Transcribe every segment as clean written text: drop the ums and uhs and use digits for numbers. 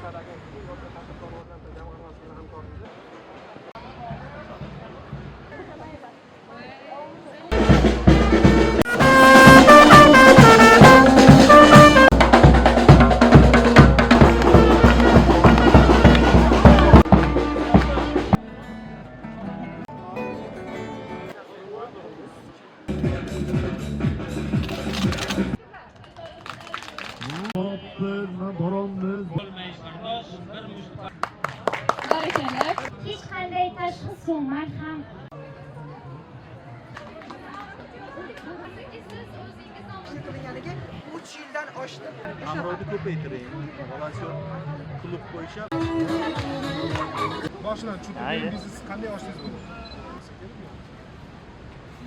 Yoshlar agentligi, Yoshlar tadbirkor rivojlantirish jamg'armasi bilan hamkorlikda. Barakalla. Hech qanday tashxis yo'q, marham. Qilganiga 3 yildan oshdi. Qamrovni ko'paytiring. Volontyor klub bo'yicha. Boshidan tushuntiring, biznes qanday ochdingiz buni?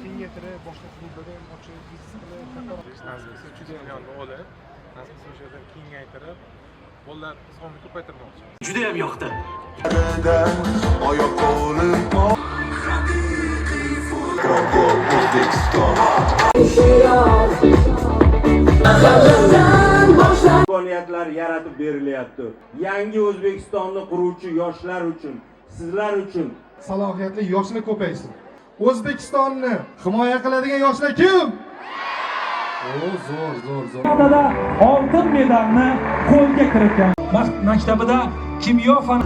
Kengaytirib, boshqa klublarda ham ochib, biznes qilib, kattaroq. Nasib qilsa 300 millionni olib, nasib qilsa o'sha yerdan kengaytirib, bolalar sonini ko'paytirmoqchimiz. Judayam yoqdi. Oyoq qo'lim. O'zbekiston. Imkoniyatlar yaratib berilyapti. Yangi O'zbekistonni quruvchi yoshlar uchun, sizlar uchun. Salohiyatli yoshlar ko'paysin. O'zbekistonni himoya qiladigan yoshlar kim? O, zo'r, zo'r, zo'r. Olimpiadada oltin medalni qo'lga kiritgan. Baxt maktabida kimyo fani